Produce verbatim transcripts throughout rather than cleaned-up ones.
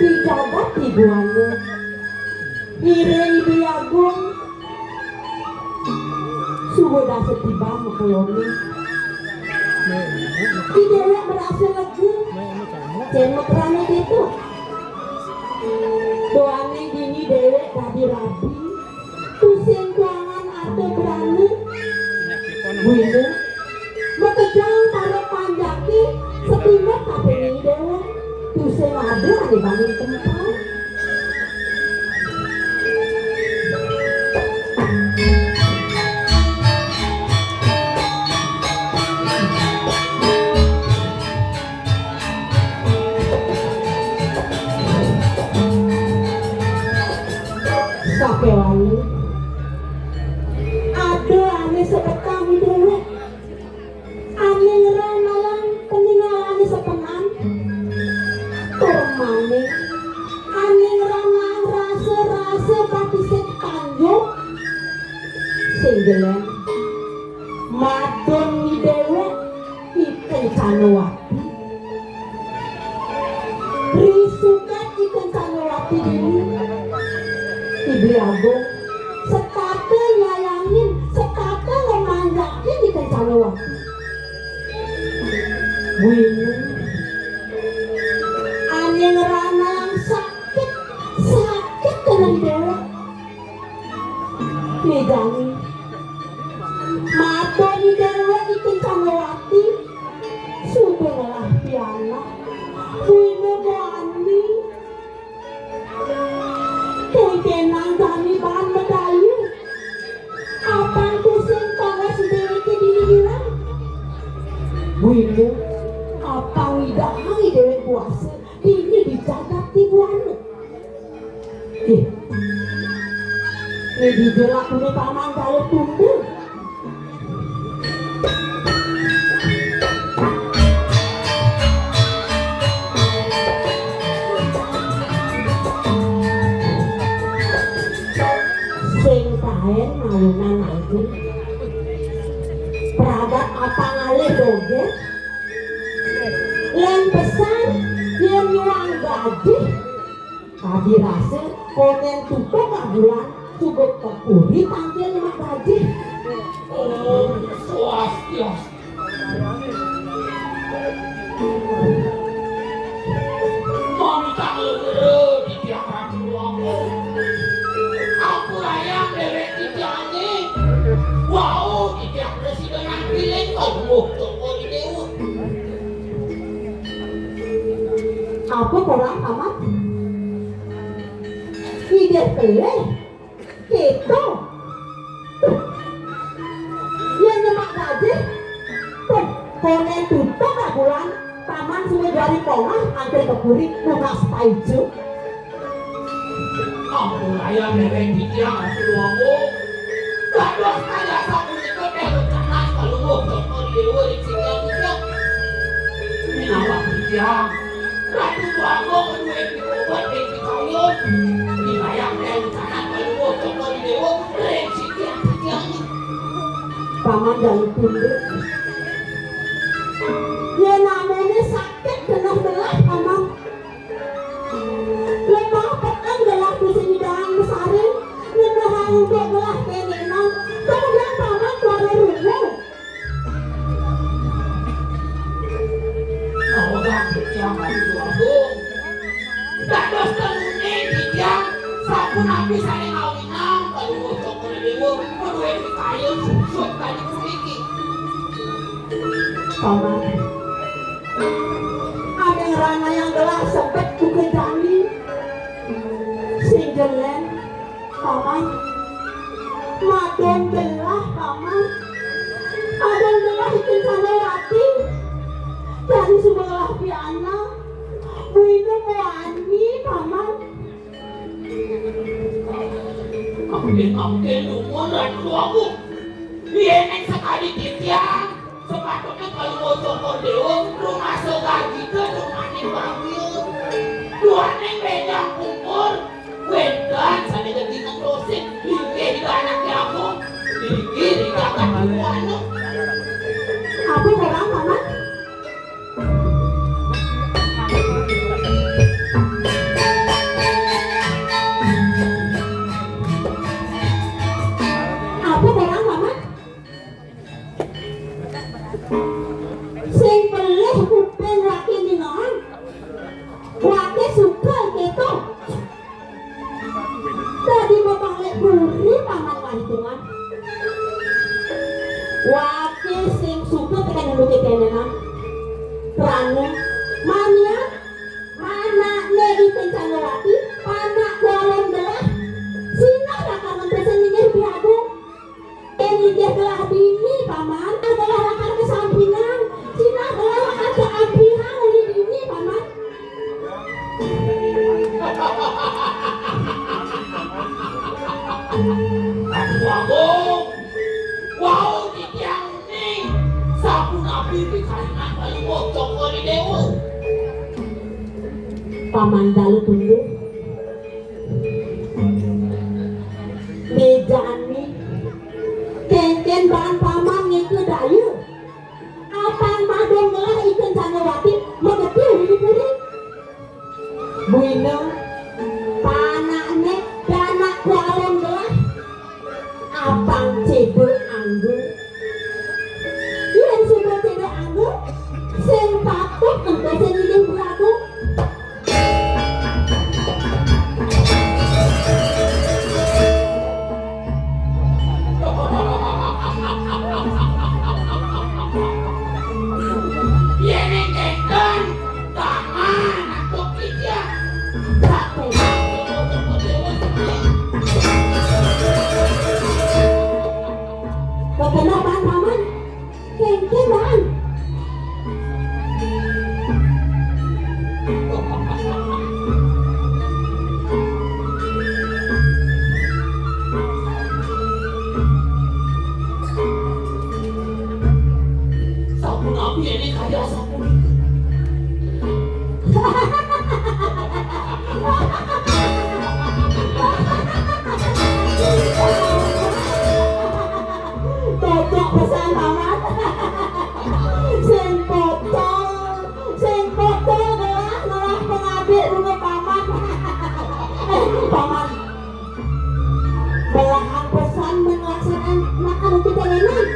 Di jagat di buana. Ngiring Beli Agung. Suba dasa tiban makeloné. Ki déwék merasa lega. Cén makéranné kéto. Duaning dini déwék dadi rabi. Tusing kuangan ada berani. Buina, makejang para panjaké, sepinet apa nini déwék. Tusing ada ané bani tempat. Sakéwala, ada ané sepetan déwék. Ané ngranaang peningalané sepenan. Tur malih ané ngranaang rasa-rasa patisik tanjung. Sing jelén, madon ni déwék I Kencanawati. Ri suket I Kencanawati dini, I Beli Agung setata nyayangin, setata ngamanjakin I Kencanawati. Buina, ané ngranaang sakit, sakit keneh déwék. Né jani, madon ni déwék I Kencanawati suba ngelah pianak. Buina muani. Kénkénang jani baan madaya. Apang tusing tongos déwéké dini ilang. Buina, apang nyidang déwék kuasa dini di jagat di buana. Ih. Né dija lakuné Paman Galuh Tunda. Sing kaén malunan aji. Pragat apang ngalih dogén. Lén pesan yén nyuang gaji. Tadi rasa konén tutup kabulan, cukup kepuri tangkil lemak gaji. Om Swastiastu. Mamitang lugra titiang Ratu Agung. Ampurayang déwék titiangé. Wau titiang prasida nampi ring Palungguh Cokor I Déwa. Apa korang, Paman? Idih pelih. Kéto. Yén nyemak gaji. Tuh, konén tutup kabulan, Paman suba jari pongah, anté ka puri nunas paica. Ampurayang déwék titiang, Ratu Déwa Agung. Dados kaya sapunika téh rencana Palungguh Cokor I Déwa ring titiang. Minawak titiang, Ratu Déwa Agung madué pikobet ring pikayun. Minawak téh rencana Palungguh Cokor I Déwa ring titiang. Paman Galuh Tunda. Yén amoné sakit genah belah, Paman. Lemah peteng gelah tusing nyidang masaring, ngenehang uga gelah kénénan, kemudian Paman tuara rungu. Awagang titiang Ratu Agung. Dados tenune titiang sapunapi sané ngawinang Palungguh Cokor I Déwa madué pikayun suksuk kadi puniki. Paman. Ané ngranayang gelah sebet buka jani. Sing jelén, Paman. Madon gelah, Paman. Madon gelah I Kencanawati. Jani suba ngelah pianak. Buina muani, Paman. Ampun, ampun, nuwun, Ratu Agung. Yén sakadi titiang, sepatutnya Palungguh Cokor I Déwa rumasa gagita, rumasa bagia. Duaning béjang pungkur, wénten sané gagita krosik, linggih di anak jagung, linggih di jagat buana. Apa korang, Paman? Wake sing suka tekan nunduke tenenan. Krana mania anakne I Kencanawati, panak Kualon Gelah, sinah lakar ngentosin linggih Beli Agung. Yen linggih gelah dini, Paman, gelah lakar kasampingang, sinah gelah lakar kaabihang uli dini, Paman. Aduh, Agung. Wau titiang uning. Sapunapi pikaringan Palungguh Cokor I Déwa? Paman Dalu Tunduh. Né jani. Kénkén baan Paman ngéké daya. Apang madung gelah I Kencanawati magedi uli di puri. Buina, panakné panak Kualon Gelah, apang céda angga. Yén suba céda angga, sing patut ento sing ngiling belagu. Yén kénkén, tangan antuk titiang. Bebenah baan Paman. Kénkén baan. Sapunapi éné kaya sapunika? Cocok pesan, Paman. Sing pocol, sing pocol gelah, gelah pangabih bunga Paman. Eh, Paman. Belahan pesan mén nglaksanakaken uki tenenan.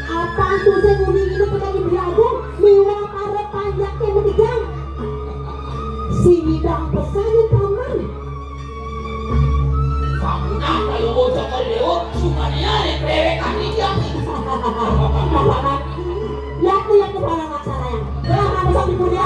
Apang tusing uning idup tekan di Beli Agung, miwah para panjaké makejang. Sing nyidang pesan, Paman. Sampun, ah, kaya bocah kaya dewa, sumanian yang dewekan iki. Paman, yaku, yaku, Paman, laksanayang. Lah, Paman, sok dipuji.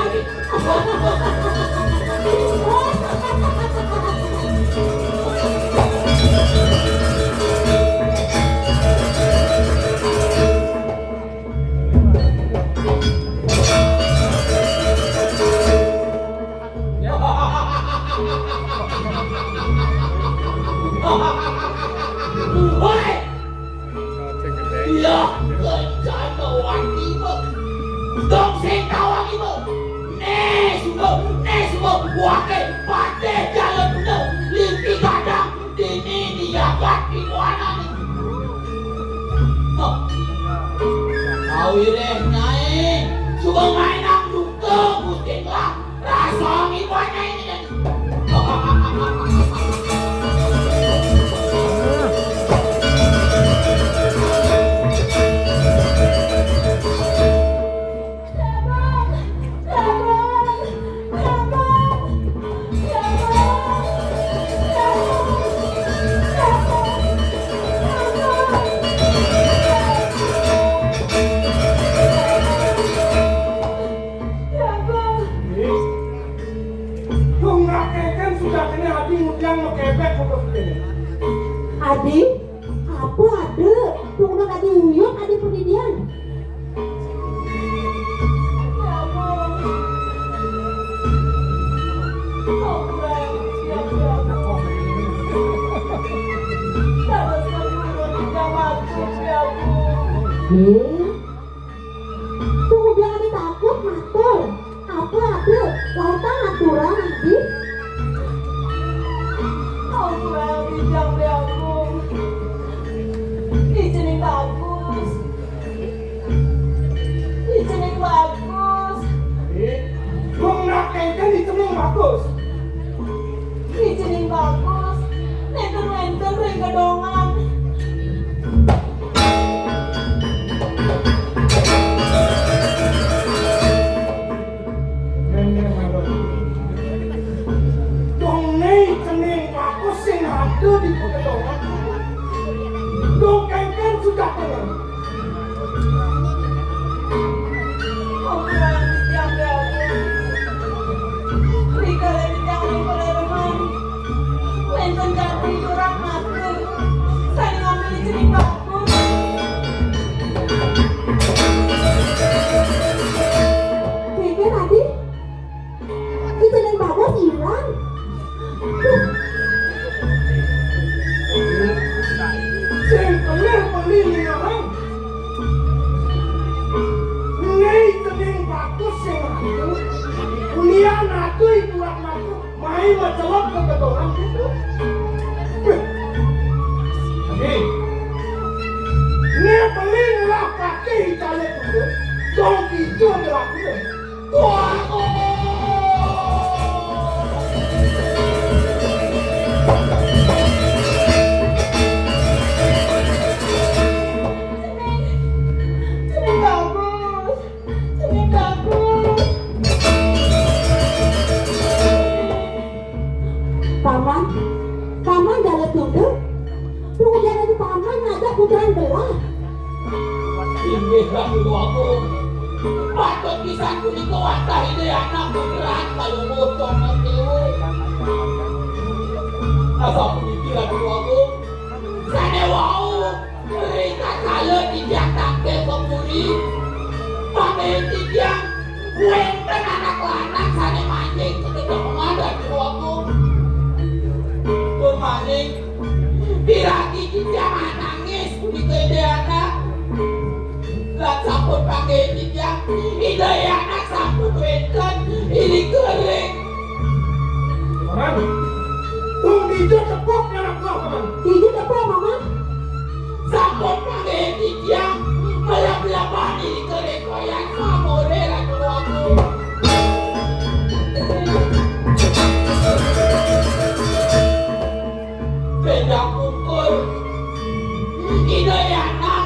Woi! Iya, rencana wani, Mbok. Dong sing tawang, Mbok. Né, suba, né, suba, waké patih jalan bener. Limpi gadang, dini dijagat di muana. Hah. Awireh, Nyai. Suba maenang duka, Gusti Gelah. Rasa ibu anak ini kan. Dong rakénkan sujakéné adi ngudiang makebek moto kéné. Adi, apa ada? Tunggu adi uyuh, adi pendidian. Eh? Tunggu biar adi takut, matur. Apa ada? Lautang aturan, Adi. Ampura rijang Beli Agung. Icening bagus. Icening bagus. Ih, gong nak kéngkén icening bagus. Icening bagus. Nénten wénten ring gedongan. Dongé cening bagus sing ada di pedalaman. Macelok ka gedongan gitu. Wih. Adi. Né beli ngelah kaki icalé tunggal. Dong ijo ngelah kuda. Wah, oh. Ini bagus. Ini bagus. Paman, paman dalam tunggal. Kemudian itu paman ngajak putaran gelah. Inggih Ratu Agung. Patut pisan punika wantah Ida anak beneran kaya bocah déwa. Asapuniki Ratu Agung. Sané wau, rikala titiang tangkil ka puri, pamit titiang wénten anak lanang sané manjing ka gedongan Ratu Agung. Tur malih, piragi titiang anangis punika Ida anak. Lan sampun panggihin titiang, Ida anak sampun wénten irika ring Paman, tung dija tepuk nyanak lah, Paman. Dija tepuk, Paman. Sampun panggihin titiang, melep-lepan irika ring koyan mamuré Ratu Agung. Bénjang pungkur. Ida anak,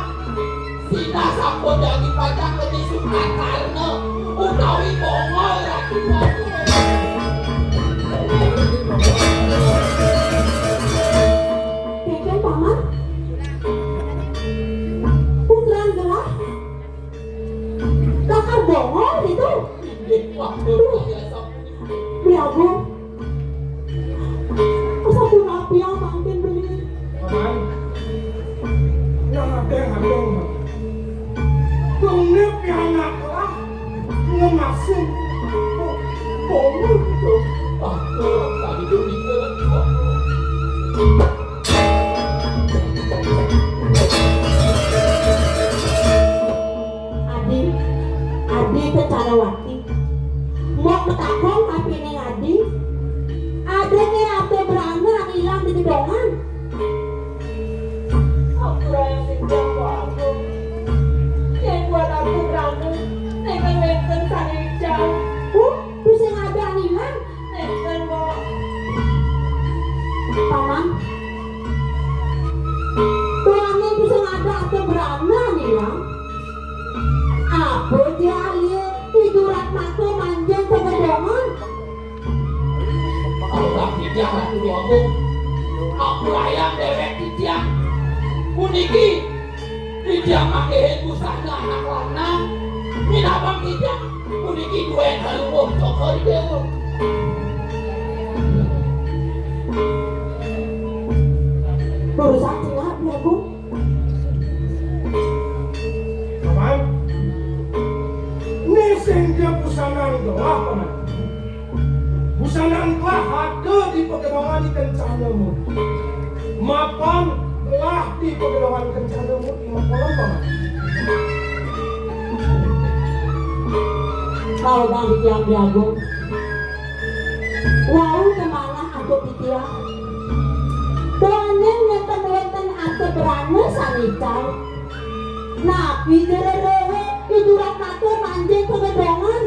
sinah sampun dadi pacang geni Sukakarna utawi Bongol Ratu Agung. Kénkén, Paman. Putran gelah. Lakar Bongol gitu. Inggih, wah, luar biasa. Beli Agung. Masa pun api yang mangkin beli. Paman. Yang ada yang ada. Kengip yang nakal. Ngemasin. Bongol gitu. Ah, tadi tuh di Adi, Adi Kencanawati. Mok matakon apining Adi. Ada né arta brana ilang di gedongan. Ampura yang titiang, Mbok Agung. Yén buat arta brana, nénten wénten sané ical. Uh, tusing ada ilang. Nénten, Mbok. Paman. Tuaning bisa ngajak keberanian ilang. Apa dia alih tiduran mata manjing ka gedongan? Ampura titiang Ratu Agung. Ampurayang déwék titiang. Puniki titiang manggihin busana anak lanang. Minabang titiang. Puniki duén haluwuh cokor déwa. Urusan tinggal, Beli Agung. Paman, né sing dia busanan gelah, Paman. Busanan gelah ada di pagedongan di Kencana Muti. Mapan gelah di pagedongan Kencana Muti, mapan, Paman. Kalau Bang Diang Diagung, wau kemanah aku titiang. Daning nénten wénten arta brana sané ical. Napi jererehe idurat mata manjing ka gedongan?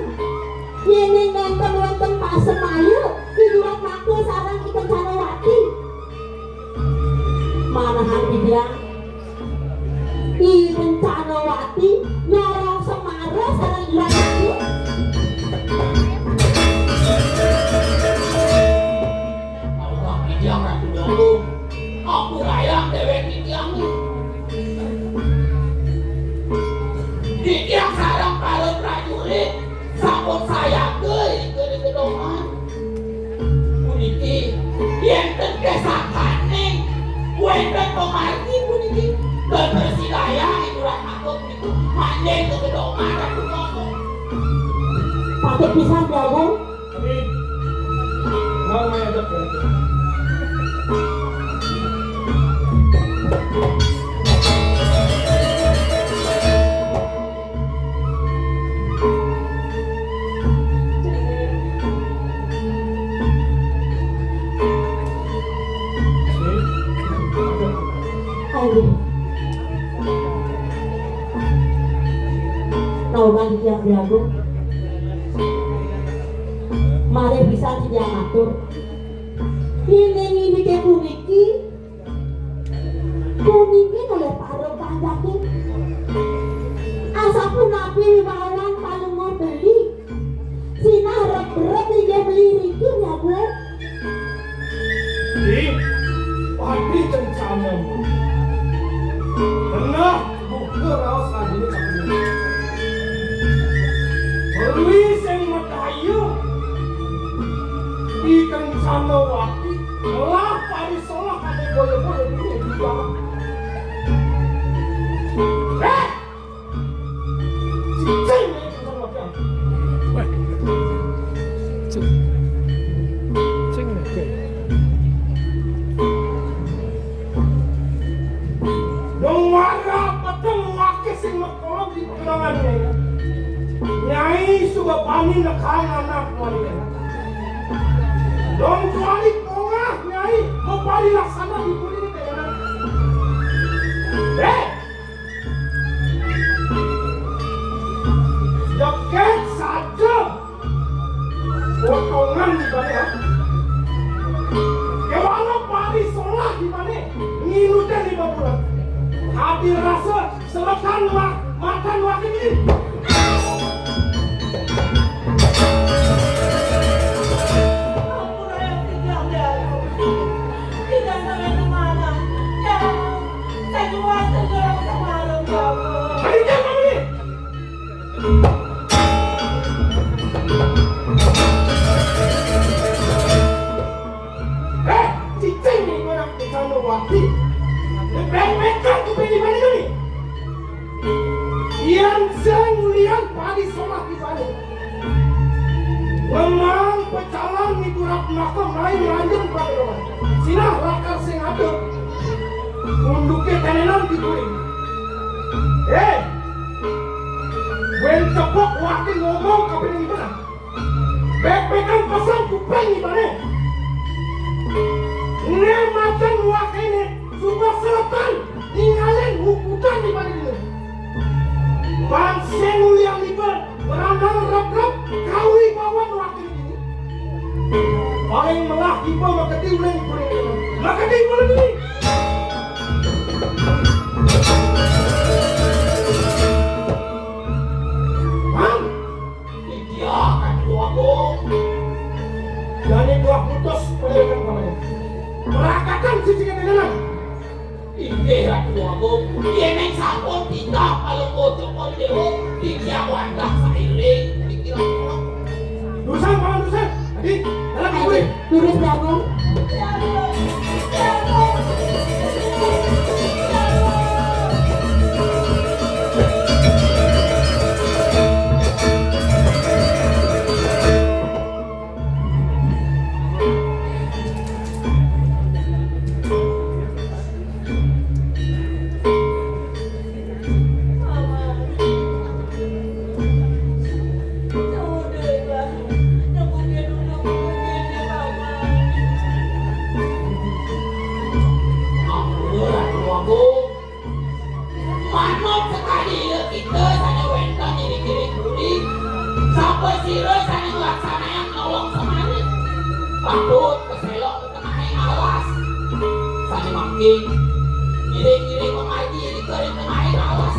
Yéning nénten wénten pasemaya, idurat mata sareng I Kencanawati. Manahan bibilang, I Kencanawati nyorong semara sareng idurat mata. Ampurayang Ratu Agung, ampurayang déwék titiang. Titiang sareng para prajurit sampun sayaga ing gedongan. Puniki, yén ten kesakaning, wénten pamargi puniki, ten persidayang idurat mata puniki, manjing ka gedongan Ratu Agung. Patut pisan, Beli Agung. Amin. Mau main aja, Beli Agung. Sowan Titiang Dwi Agung. Malih pisan titiang matur. Inggih indike puniki, puniki kalih para panjake. Asapunapi wibawan Palungguh Beli? Sinah rep-rep inggih Beli riki, Dwi Agung. Ih, pati kencana. Genah buka raos adine sapunika. Beli sing madaya. Di kencana wati, lah parisolah ane boya-boya dini di dalam. Eh! Cicing nih, kencana wati. Weh. Cing. Cing, oke. Dong warga peteng wake sing mekolong di pegenangan ini. Nyai suba bani nekang anak wali. Dong kuali pongah, Nyai, mapari laksana di puri ini. Eh! Deket saja. Potongan di bane, ha? Kewala pari solah di bane, nginutin lima bulan. Hadir rasa, selatan ma-, matan wakil ini. Ampun, ayah, tidak, tidak. Tidak sampai kemana. Ya, saya keluar, saya dorong sama Arun, ya Allah. Ayo, jangan ini. Eh, cicing nih, anak di sana wati. Lepek-lepek kuping di mana nih? Yan sing ngulian pari solah di bane. Memang pecalang miturut makom lain lanjut pada. Sinah lakar sing ada. Unduke tenenan di kuring. Eh, wen cepok wati ngomong kaping lima. Bepekan pesan kuping di bane. Ne matan wakene suba selatan ningalin hukutan di bane dulu. Bangsa mulia liba berandang rep-rep kawi bawan wakil ini. Paling melah iba maketi uleng kuring. Maketi uleng ini. Bang, iya kan dua bu. Jani buah putus pendidikan kami. Perakakan sisi kedengaran. Inggih Ratu Agung, yéning sampun titah Palungguh Cokor Déwa, titiang wantah sairing, titiang pulang. Durusang, Paman, durusang. Adi, dalam kuwi. Durus, Agung. Manut sakadi ira kita sané wénten ing ngiring puri, sapasira sané nglaksanayang nolong semari. Patut kaselok ka tengahing alas. Sané mangkin, ngiring-ngiring mamargi irika ring tengahing alas.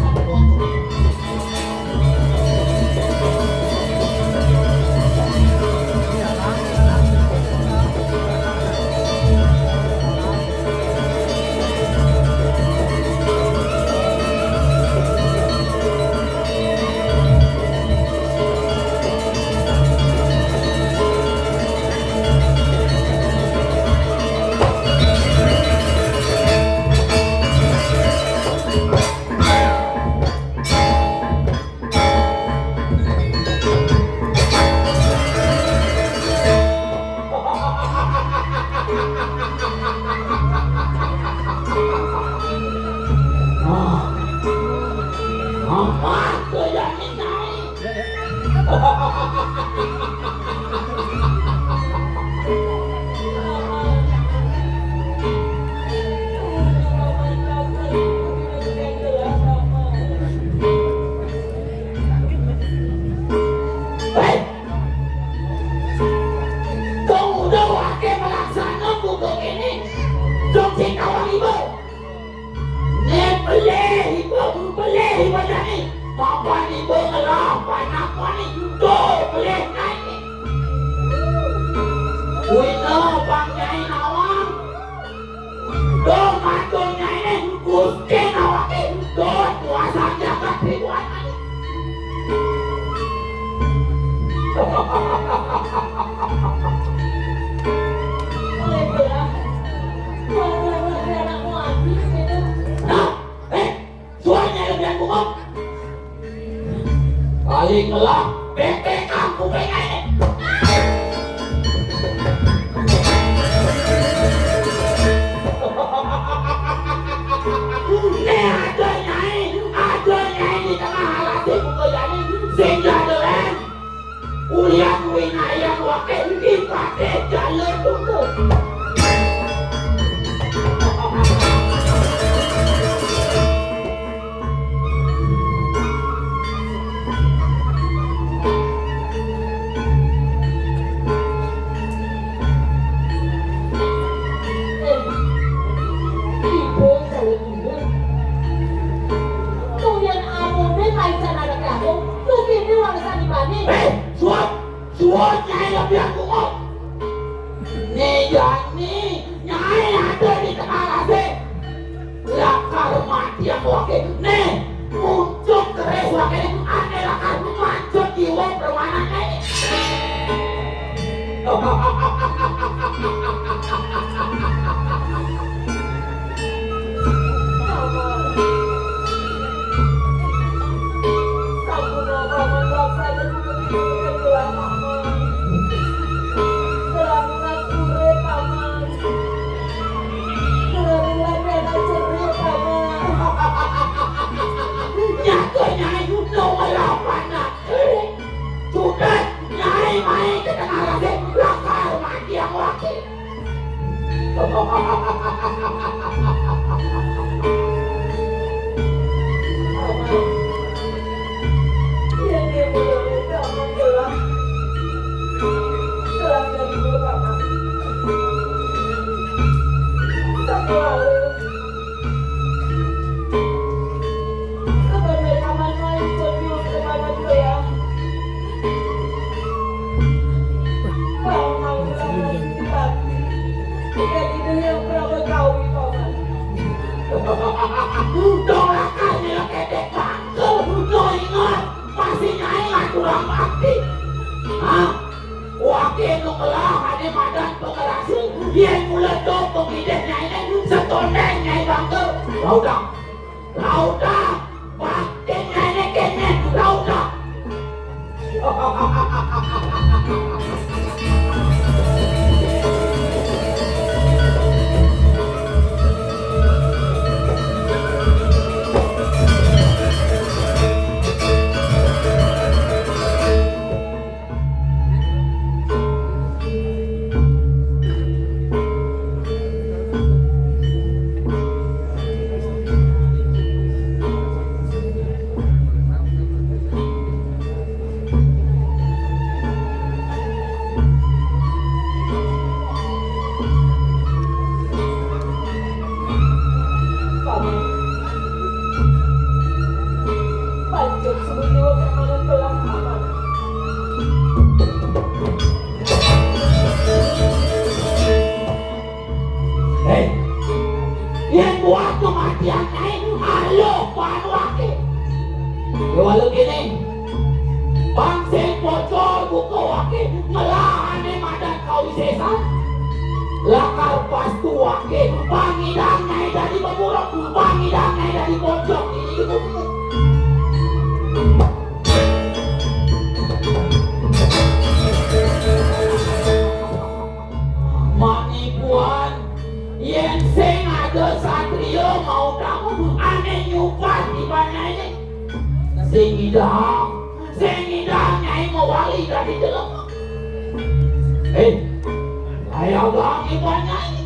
Sing ngelah, bentengan kuping ae. Nek ada nyai, ada nyai di tengah alas ibu kejane, sing jadelen. Ulian winayan wake, ipate jalur tunduk. Eh, suap, suap nyai lebih aku kok. Nih, jani, nyai ada di tengah rase. Lakar mati aku wake. Nih, muncul keris wake. Ane lakar mancut jiwa permanane. Nyata nyai udah malah panak. Sudah nyai main ke tengah rase, lakar mati aku wake. Doraka nyelekete bangkel, no inget, masih nyai lah kurang bakti. Hah? Wake nu ngelah ane madan pengerase, yen mula do pemidih nyaine setondeng nyai bangkel. Lauda, lauda, bakti nyaine kene, lauda. Hei, yen buat kematian kae, ayo panu ake. Yo, walau kene, bang sing pocol buka wake, ngelahane madan kawisesan. Lakar pastu wake, pangidang nyai dadi beburuk, pangidang nyai dadi pocol. Ini ibu. Manipuan, yen sing ada satria mau tamu, ane nyupat di banyaine. Sing idang, sing idang nyai mawali dadi jelema. Eh, kaya bang iban nyai.